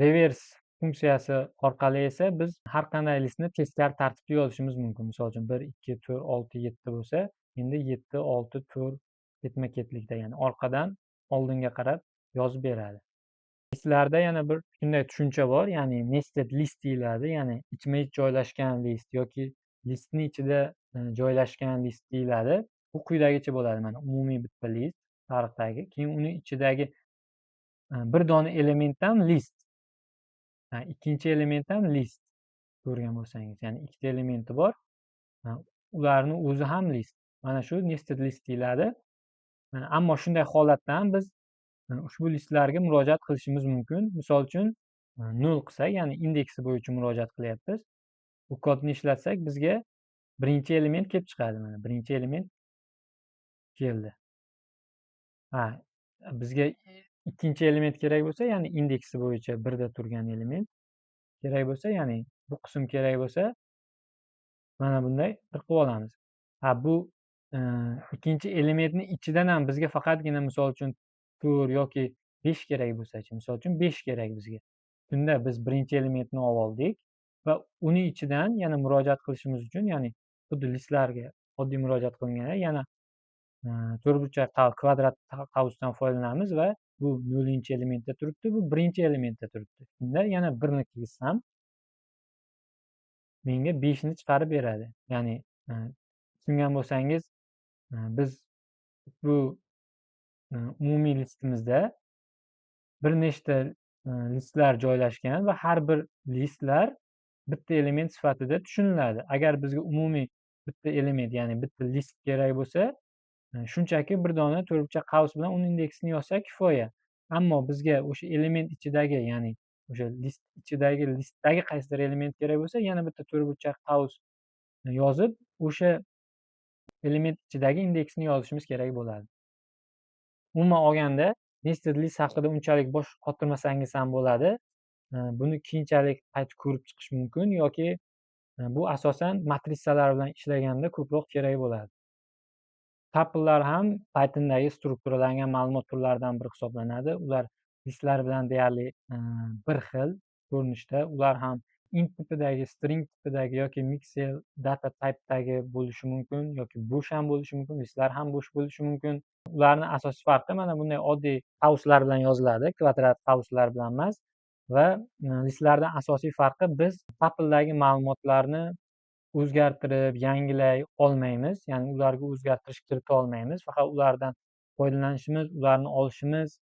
Reverse funksiyasi orqali esa biz har qanday listni teskari tartibda yozishimiz mumkin. Misol uchun 1, 2, 4, 6, 7 bo'lsa, endi 7, 6, 4 ketma-ketlikda, ya'ni orqadan oldinga qarab yozib beradi. Listlarda yana bir shunday tushuncha bor, ya'ni nested list deyiladi, ya'ni ichma-ich joylashgan list yoki listning ichida joylashgan list deyiladi. Bu quyidagicha bo'ladi. Mana umumiy bitta list tarixdagi, keyin uni ichidagi bir dona element ham list. Ikkinchi element ham list ko'rgan bo'lsangiz, ya'ni ikkita elementi bor. Ularni o'zi ham list. Mana shu nested list deyiladi. Ammo shunday holatda ham biz ushbu listlarga murojaat qilishimiz mumkin. Misol uchun 0 qilsak, ya'ni indeksi bo'yicha murojaat qilyapmiz. Bu kodni ishlatsak, bizga birinchi element kelib chiqadi. Mana birinchi element keldi. Ha, bizga ikkinchi element kerak bo'lsa, ya'ni indeksi bo'yicha 1 da turgan element kerak bo'lsa, ya'ni bu qism kerak bo'lsa, mana bunday qilib olamiz. Ha, bu ikkinchi elementni ichidan ham bizga faqatgina misol uchun 4 yoki 5 kerak bo'lsa-chi, misol uchun 5 kerak bizga. Shunda biz birinchi elementni olib oldik va uni ichidan yana murojaat qilishimiz uchun, ya'ni xuddi listlarga oddiy murojaat qilinganda yana to'rtburchak kvadrat qavsdan foydalanamiz va bu 0-elementda turibdi, bu birinchi elementda turibdi. Shunda yana 1ni kirgizsam menga 5 ni chiqarib beradi. Ya'ni tushungan bo'lsangiz, biz bu umumiy listimizda bir nechta Listlar joylashgan va har bir listlar bitta element sifatida tushuniladi. Agar bizga umumiy bitta element, ya'ni bitta list kerak bo'lsa, shunchaki bir dona to'rtburchak qavs bilan uni indeksini yozsak kifoya. Ammo bizga o'sha element ichidagi, ya'ni o'sha list ichidagi listdagi qaysidir element kerak bo'lsa, yana bitta to'rtburchak qavs yozib, o'sha element ichidagi indeksni yozishimiz kerak bo'ladi. Umuman olganda, nested list haqida unchalik bosh qotirmasangiz ham bo'ladi. Buni keyinchalik qayta ko'rib chiqish mumkin yoki bu asosan matrisalar bilan ishlaganda ko'proq kerak bo'ladi. Tuplelar ham Pythondagi strukturalangan ma'lumot turlaridan biri hisoblanadi. Ular listlar bilan deyarli bir xil ko'rinishda. Ular ham int tipidagi, string tipidagi yoki mixed data type'dagi bo'lishi mumkin yoki bo'sh ham bo'lishi mumkin, listlar ham bo'sh bo'lishi mumkin. Ularning asosiy farqi mana bunday oddiy qavslar bilan yoziladi, kvadrat qavslar bilan emas va listlardan asosiy farqi biz tupledagi ma'lumotlarni o'zgartirib, yangilay olmaymiz, ya'ni ularga o'zgartirish kirita olmaymiz. Faqat ulardan foydalanishimiz, ularni olishimiz,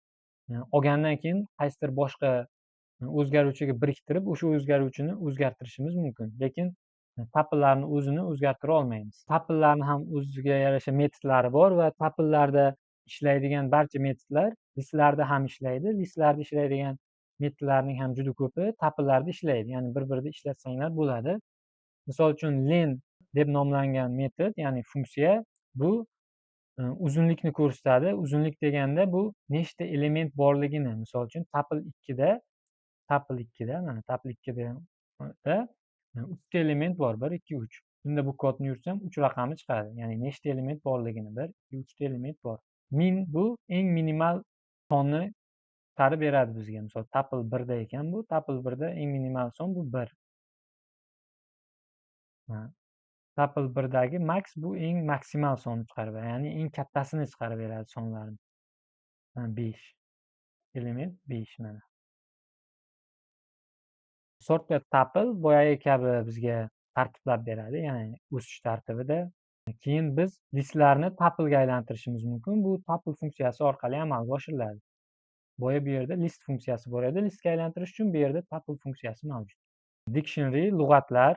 olgandan keyin qaysidir boshqa o'zgaruvchiga biriktirib, o'sha o'zgaruvchini o'zgartirishimiz mumkin. Lekin tuplelarni o'zini o'zgartira olmaymiz. Tuplelarni ham o'ziga yarasha metodlari bor va tuplelarda ishlaydigan barcha metodlar listlarda ham ishlaydi. Listlarda ishlaydigan metodlarning ham juda ko'pi tuplelarda ishlaydi. Ya'ni bir-birida ishlatsanglar bo'ladi. Misol uchun len deb nomlangan metod, ya'ni funksiya bu uzunlikni ko'rsatadi. Uzunlik deganda bu nechta element borligini. Misol uchun tuple 2da, tuple 2da, mana tuple 2da 3 ta element bor, 1, 2, 3. Bunda bu kodni yuritsam 3 raqami chiqadi. Ya'ni nechta element borligini, 1, 2, 3 ta element bor. Min bu eng minimal sonni chiqarib beradi bizga. Misol tuple 1 da ekan bu, tuple 1 da eng minimal son bu 1. Tuple 1dagi max bu eng maksimal sonni chiqarib beradi, ya'ni eng kattasini chiqarib beradi sonlarni. 5 element 5 mana. Sorted tuple boyagi kabi bizga tartiblab beradi, ya'ni o'sish tartibida. Keyin biz listlarni tuplega aylantirishimiz mumkin. Bu tuple funksiyasi orqali amalga oshiriladi. Boya bu yerda list funksiyasi bor edi. Listga aylantirish uchun bu yerda tuple funksiyasi mavjud. Dictionary lug'atlar.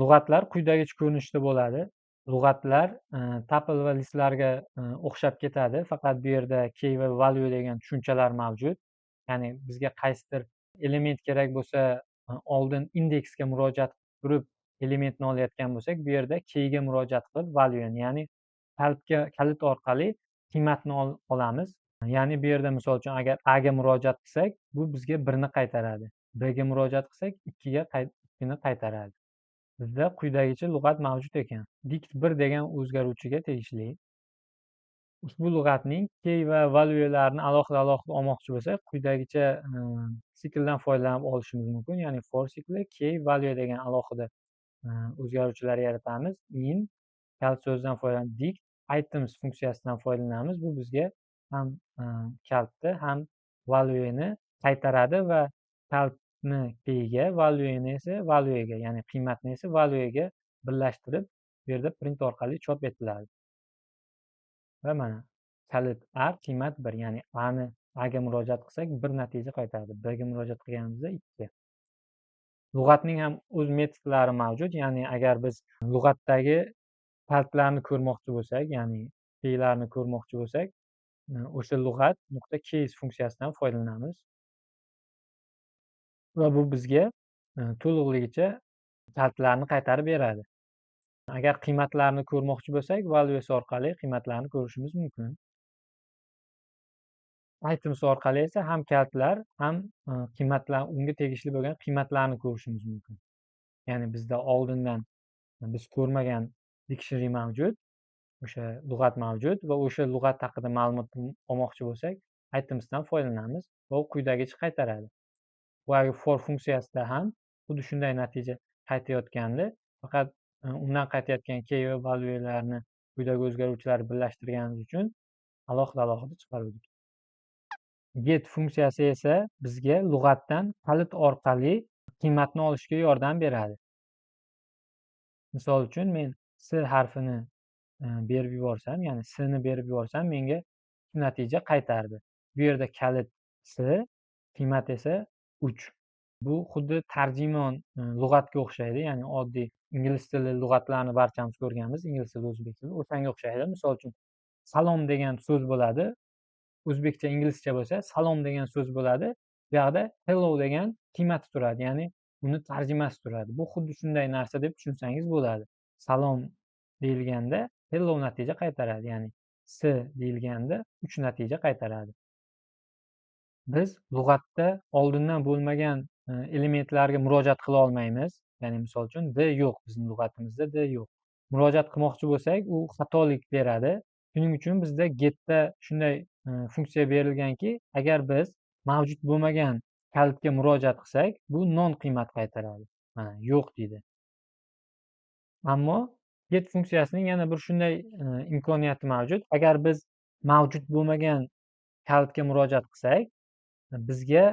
Lug'atlar quyidagicha ko'rinishda bo'ladi. Lug'atlar tuple va listlarga o'xshab ketadi. Faqat bu yerda key va value degan tushunchalar mavjud. Ya'ni bizga qaysidir element kerak bo'lsa, oldin indeksga murojaat qilib turib elementni olayotgan bo'lsak, bu yerda keyga murojaat qilib value'ni, ya'ni kalitga, kalit orqali qiymatni olamiz. Ya'ni bu yerda misol uchun agar A ga murojaat qilsak, bu bizga 1 ni qaytaradi. B ga murojaat qilsak, 2ni qaytaradi. Bizda quyidagicha lug'at mavjud ekan. Dict 1 degan o'zgaruvchiga tegishli. Ushbu lug'atning key va value'larini alohida-alohida olmoqchi bo'lsak, quyidagicha sikldan foydalanib olishimiz mumkin. Ya'ni for sikli key value degan alohida o'zgaruvchilar yaratamiz. In kalit so'zidan foydalanib dict items funksiyasidan foydalanamiz. Bu bizga ham kalitni, ham value'ni qaytaradi va kalitni keyga, value'ni esa value'ga, ya'ni qiymatni esa value'ga birlashtirib, bu yerda print orqali chop etiladi. Va mana kalit A qiymat 1, ya'ni A ni A ga murojaat qilsak 1 natija qaytaradi. B ga murojaat qilganimizda 2. Lug'atning ham o'z metodlari mavjud, ya'ni agar biz lug'atdagi kalitlarni ko'rmoqchi bo'lsak, ya'ni keylarni ko'rmoqchi bo'lsak, o'sha lug'at nuqta keys funksiyasidan foydalanamiz. Va bu bizga to'liqligicha kalitlarni qaytarib beradi. Agar qiymatlarni ko'rmoqchi bo'lsak, values orqali qiymatlarni ko'rishimiz mumkin. Items orqali esa ham kalitlar, ham qiymatlar, unga tegishli bo'lgan qiymatlarni ko'rishimiz mumkin. Ya'ni bizda oldindan biz ko'rmagan dictionary mavjud, o'sha lug'at mavjud va o'sha lug'at haqida ma'lumot olmoqchi bo'lsak, itemsdan foydalanamiz va u quyidagicha qaytaradi. Boyagi for funksiyasida ham xuddi shunday natija qaytayotgandi, faqat undan qaytayotgan key va value'larni quyidagi o'zgaruvchilar birlashtirganimiz uchun alohida-alohida chiqaruvdik. Get funksiyasi esa bizga lug'atdan kalit orqali qiymatni olishga yordam beradi. Misol uchun men S harfini berib yuborsam, ya'ni S ni berib yuborsam, menga natija qaytardi. Bu yerda kalit S, qiymat esa 3. Bu xuddi tarjimon lug'atga o'xshaydi, ya'ni oddiy ingliz tili lug'atlarini barchamiz ko'rganmiz, ingliz tili, o'zbek tili o'shanga o'xshaydi. Misol uchun salom degan so'z bo'ladi, o'zbekcha inglizcha bo'lsa salom degan so'z bo'ladi, bu yoqda hello degan qiymati turadi, ya'ni uni tarjimasi turadi. Bu xuddi shunday narsa deb tushunsangiz bo'ladi. Salom deyilganda hello natija qaytaradi, ya'ni s deyilganda 3 natija qaytaradi. Biz lug'atda oldindan bo'lmagan elementlarga murojaat qila olmaymiz. Ya'ni misol uchun d yo'q, bizning lug'atimizda d yo'q. Murojaat qilmoqchi bo'lsak, u xatolik beradi. Shuning uchun bizda getda shunday funksiya berilganki, agar biz mavjud bo'lmagan kalitga murojaat qilsak, bu non qiymat qaytaradi. Mana yo'q deydi. Ammo get funksiyasining yana bir shunday imkoniyati mavjud. Agar biz mavjud bo'lmagan kalitga murojaat qilsak, bizga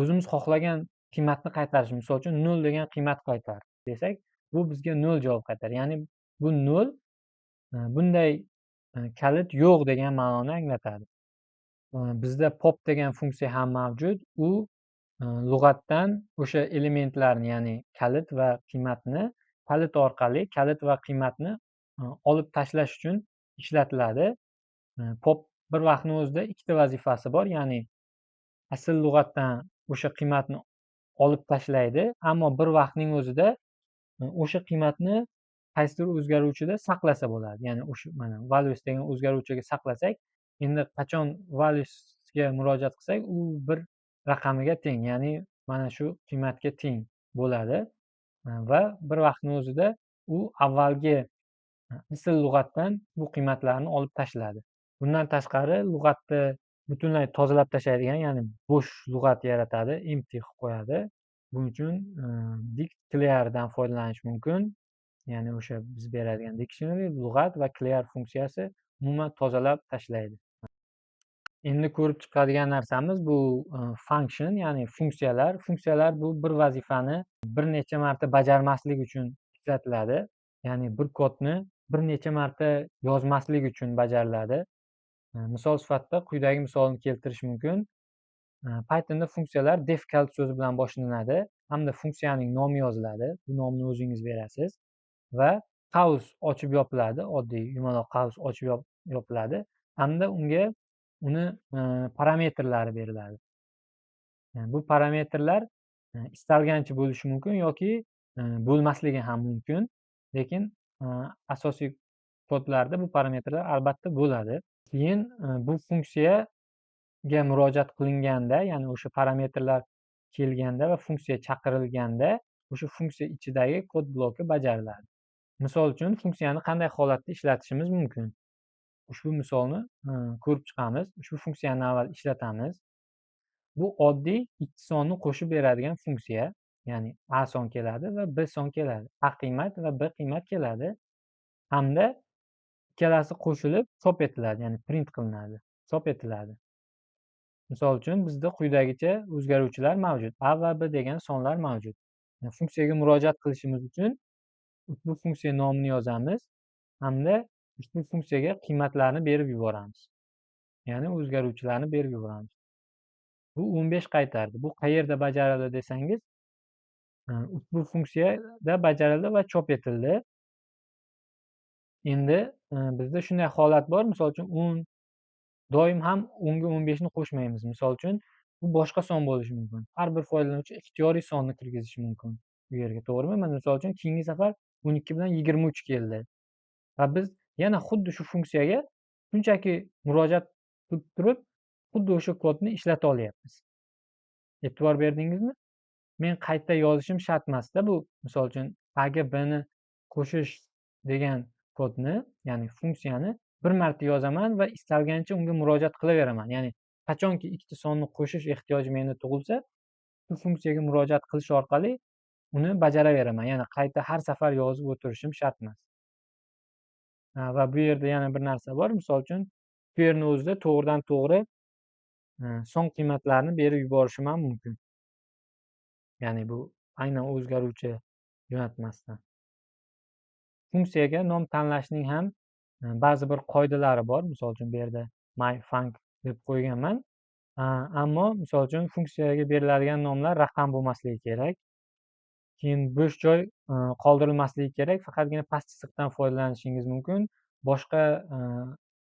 o'zimiz xohlagan qiymatni qaytarish, misol uchun 0 degan qiymat qaytar desak, bu bizga 0 javob qaytar. Ya'ni bu 0 bunday kalit yo'q degan ma'noni anglatadi. Bizda pop degan funksiya ham mavjud. U lug'atdan o'sha elementlarni, ya'ni kalit va qiymatni kalit orqali kalit va qiymatni olib tashlash uchun ishlatiladi. Pop bir vaqtning o'zida ikkita vazifasi bor, ya'ni asl lug'atdan o'sha qiymatni olib tashlaydi, ammo bir vaqtning o'zida o'sha qiymatni qaysidir o'zgaruvchida saqlasa bo'ladi. Ya'ni o'sha mana values degan o'zgaruvchiga saqlasak, endi qachon valuesga murojaat qilsak, u bir raqamiga teng, ya'ni mana shu qiymatga teng bo'ladi va bir vaqtning o'zida u avvalgi asl lug'atdan bu qiymatlarni olib tashladi. Bundan tashqari lug'atni butunlay tozalab tashlaydigan, ya'ni bo'sh lug'at yaratadi, empty qilib qo'yadi. Buning uchun dict cleardan foydalanish mumkin. Ya'ni o'sha biz beradigan dictionary lug'at va clear funksiyasi umuman tozalab tashlaydi. Endi ko'rib chiqadigan narsamiz bu function, ya'ni funksiyalar. Funksiyalar bu bir vazifani bir necha marta bajarmaslik uchun ishlatiladi. Ya'ni bir kodni bir necha marta yozmaslik uchun bajariladi. Misol sifatida quyidagi misolni keltirish mumkin. Pythonda funksiyalar def kalit so'zi bilan boshlanadi hamda funksiyaning nomi yoziladi. Bu nomni o'zingiz berasiz va qavs ochib yopiladi, oddiy yumaloq qavs ochib yopiladi hamda unga uni parametrlari beriladi. Bu parametrlar istalgancha bo'lishi mumkin yoki bo'lmasligi ham mumkin, lekin asosiy kodlarda bu parametrlar albatta bo'ladi. Keyin bu funksiyaga murojaat qilinganda, ya'ni o'sha parametrlar kelganda va funksiya chaqirilganda o'sha funksiya ichidagi kod bloki bajariladi. Misol uchun funksiyani qanday holatda ishlatishimiz mumkin? Ushbu misolni ko'rib chiqamiz. Ushbu funksiyani avval ishlatamiz. Bu oddiy ikki sonni qo'shib beradigan funksiya, ya'ni a son keladi va b son keladi. A qiymat va b qiymat keladi hamda ikkalasi qo'shilib chop etiladi, ya'ni print qilinadi, chop etiladi. Misol uchun bizda quyidagicha o'zgaruvchilar mavjud. A va b degan sonlar mavjud. Funksiyaga murojaat qilishimiz uchun ushbu funksiya nomini yozamiz hamda ushbu funksiyaga qiymatlarni berib yuboramiz. Ya'ni o'zgaruvchilarni berib yuboramiz. Bu 15 qaytardi. Bu qayerda bajarildi desangiz, ushbu funksiyada bajarildi va chop etildi. Endi bizda shunday holat bor. Misol uchun 10 doim ham 10 ga 15 ni qo'shmaymiz. Misol uchun bu boshqa son bo'lishi mumkin. Har bir foydalanuvchi ixtiyoriy sonni kirgizishi mumkin bu yerga, to'g'rimi? Mana misol uchun keyingi safar 12 bilan 23 keldi. Va biz yana xuddi shu funksiyaga shunchaki murojaat qilib turib, xuddi o'sha kodni ishlata olyapmiz. E'tibor berdingizmi? Men qayta yozishim shart emasda bu. Misol uchun a ga b ni qo'shish degan kodni, ya'ni funksiyani bir marta yozaman va istalgancha unga murojaat qilaveraman. Ya'ni qachonki ikkita sonni qo'shish ehtiyoji menda tug'ilsa, shu funksiyaga murojaat qilish orqali uni bajaraveraman. Ya'ni qayta har safar yozib o'tirishim shart emas. Va bu yerda yana bir narsa bor. Misol uchun bu yerni o'zida to'g'ridan to'g'ri son qiymatlarini berib yuborishim ham mumkin. Ya'ni bu aynan o'zgaruvchi jo'natmasdan. Funksiyaga nom tanlashning ham ba'zi bir qoidalari bor. Misol uchun bu yerda myfunc deb qo'yganman. Ammo misol uchun funksiyaga beriladigan nomlar raqam bo'lmasligi kerak. Keyin bo'sh joy qoldirilmasligi kerak. Faqatgina past chiziqdan foydalanishingiz mumkin. Boshqa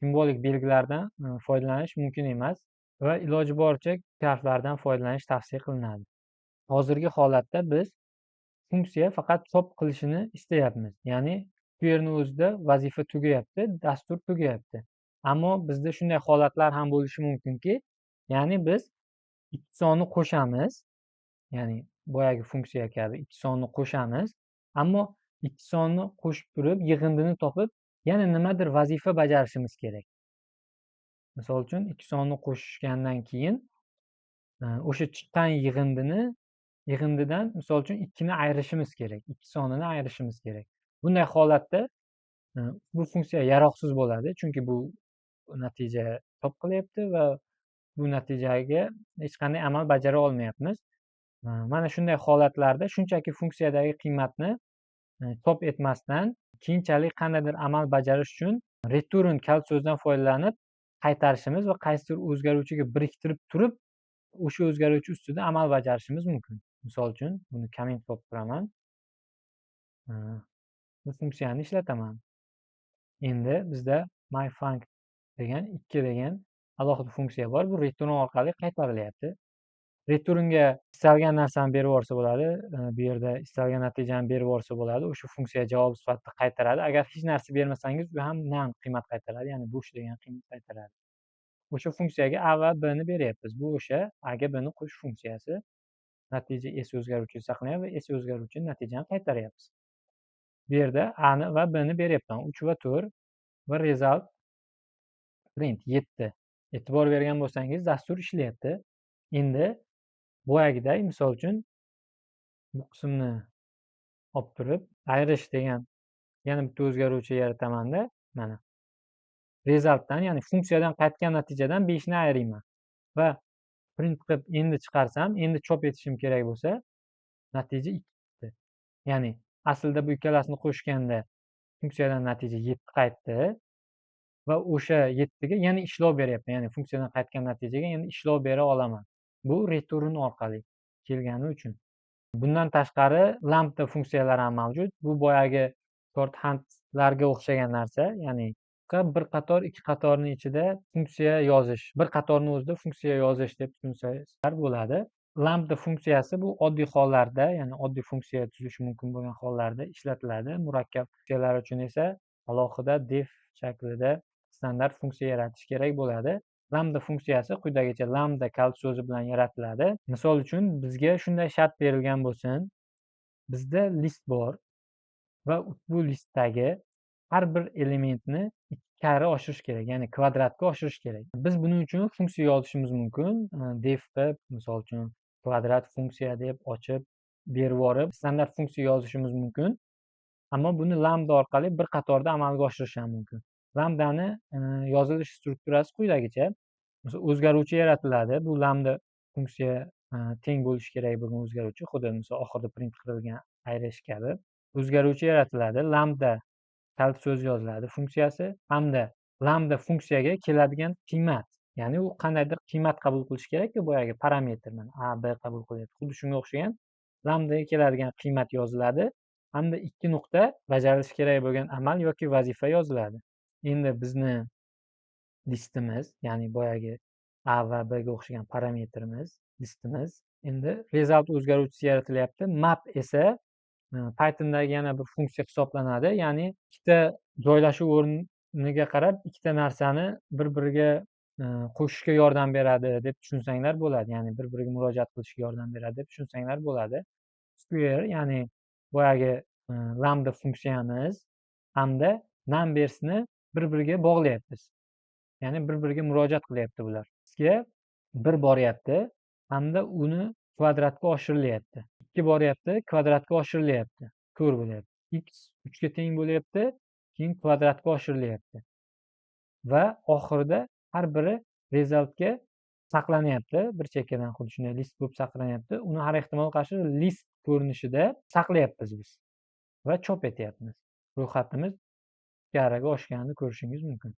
simvolik belgilardan foydalanish mumkin emas va iloji boricha harflardan foydalanish tavsiya qilinadi. Hozirgi holatda biz funksiya faqat chop qilishini istayapmiz. Ya'ni bu yerni o'zida vazifa tugayapti, dastur tugayapti. Ammo bizda shunday holatlar ham bo'lishi mumkinki, ya'ni biz ikki sonni qo'shamiz, ya'ni boyagi funksiya kabi ikki sonni qo'shamiz, ammo ikki sonni qo'shib turib yig'indini topib yana nimadir vazifa bajarishimiz kerak. Misol uchun ikki sonni qo'shgandan keyin o'sha chiqqan yig'indidan misol uchun ikkini ayirishimiz kerak, ikki sonini ayirishimiz kerak. Bunday holatda bu funksiya yaroqsiz bo'ladi, chunki bu natija chop qilyapti va bu natijaga hech qanday amal bajara olmayapmiz. Mana shunday holatlarda shunchaki funksiyadagi qiymatni chop etmasdan keyinchalik qandaydir amal bajarish uchun return kalit so'zidan foydalanib qaytarishimiz va qaysidir o'zgaruvchiga biriktirib turib o'sha o'zgaruvchi ustida amal bajarishimiz mumkin. Misol uchun buni comment qilib turaman. Bu funksiyani ishlataman. Endi bizda myFunc degan 2 degan alohida funksiya bor. Bu return orqali qaytarilyapti. Returnga istalgan narsani berib yuborsa bo'ladi. Bu yerda istalgan natijani berib yuborsa bo'ladi. O'sha funksiya javob sifatida qaytaradi. Agar hech narsa bermasangiz, u ham none qiymat qaytaradi, ya'ni bo'sh degan qiymat qaytaradi. O'sha funksiyaga a va b ni beryapmiz. Bu o'sha a ga b ni qo'shish funksiyasi. Natija s o'zgaruvchi saqlanadi va s o'zgaruvchi natijani qaytaryapmiz. Bu yerda a ni va b ni beryapman. 3 va 4 va result print 7. E'tibor bergan bo'lsangiz, dastur ishlayapti. Endi boyagiday misol uchun bu qismni olib turib, ayirish degan yana bitta o'zgaruvchi yaratamanda, mana resultdan, ya'ni funksiyadan qaytgan natijadan 5 ni ayirayman va print qilib endi chiqarsam, endi chop etishim kerak bo'lsa, natija 2 chiqdi. Ya'ni aslida bu ikkalasini qo'shganda funksiyadan natija 7 qaytdi va o'sha 7 ga yana ishlov beryapman. Ya'ni funksiyadan qaytgan natijaga endi ishlov bera olaman. Bu return orqali kelgani uchun. Bundan tashqari lambda funksiyalari ham mavjud. Bu boyagi shorthandlarga o'xshagan narsa, ya'ni bir qator, ikki qatorning ichida funksiya yozish, bir qatorning o'zida funksiya yozish deb tushunsangiz bo'ladi. Lambda funksiyasi bu oddiy hollarda, ya'ni oddiy funksiya tuzish mumkin bo'lgan hollarda ishlatiladi. Murakkab funksiyalar uchun esa alohida def shaklida standart funksiya yaratish kerak bo'ladi. Lambda funksiyasi quyidagicha lambda kalit so'zi bilan yaratiladi. Misol uchun bizga shunday shart berilgan bo'lsin. Bizda list bor va bu listdagi har bir elementni 2 karra oshirish kerak, ya'ni kvadratga oshirish kerak. Biz buning uchun funksiya yozishimiz mumkin. Def qilib, misol uchun kvadrat funksiya deb ochib berib yuborib standart funksiya yozishimiz mumkin. Ammo buni lambda orqali bir qatorda amalga oshirish ham mumkin. Lambdani yozilish strukturasi quyidagicha. Misol o'zgaruvchi yaratiladi. Bu lambda funksiya teng bo'lishi kerak bo'lgan o'zgaruvchi, xuddi misol oxirida print qilingan ayirish kabi. O'zgaruvchi yaratiladi. Lambda kalit so'zi yoziladi funksiyasi hamda lambda funksiyaga keladigan qiymat, ya'ni u qandaydir qiymat qabul qilish kerak-ku, boyagi parametr mana a, b qabul qilyapti. Xuddi shunga o'xshagan lambdaga keladigan qiymat yoziladi hamda 2 nuqta bajarilishi kerak bo'lgan amal yoki vazifa yoziladi. Endi bizni listimiz, ya'ni boyagi a va b ga o'xshagan parametrimiz, listimiz endi result o'zgaruvchisi yaratilyapti. Map esa Pythondagi yana bir funksiya hisoblanadi. Ya'ni ikkita joylashuv o'rniga qarab ikkita narsani bir-biriga qo'shishga yordam beradi deb tushunsanglar bo'ladi. Ya'ni bir-biriga murojaat qilishga yordam beradi deb tushunsanglar bo'ladi. Square, ya'ni boyagi lambda funksiyamiz hamda numbersni bir-biriga bog'layapmiz. Ya'ni bir-biriga murojaat qilyapti bular. Bizga 1 boryapti hamda uni kvadratga oshirilyapti. 2 boryapti, kvadratga oshirilyapti. 4 bo'lyapti. X 3 ga teng bo'lyapti, keyin kvadratga oshirilyapti. Va oxirida har biri resultga saqlanyapti. Bir chekkadan xuddi shunday list bo'lib saqlanyapti. Uni har ehtimol qarshi list ko'rinishida saqlayapmiz biz va chop etyapmiz. Ro'yxatimiz karraga oshganini ko'rishingiz mumkin.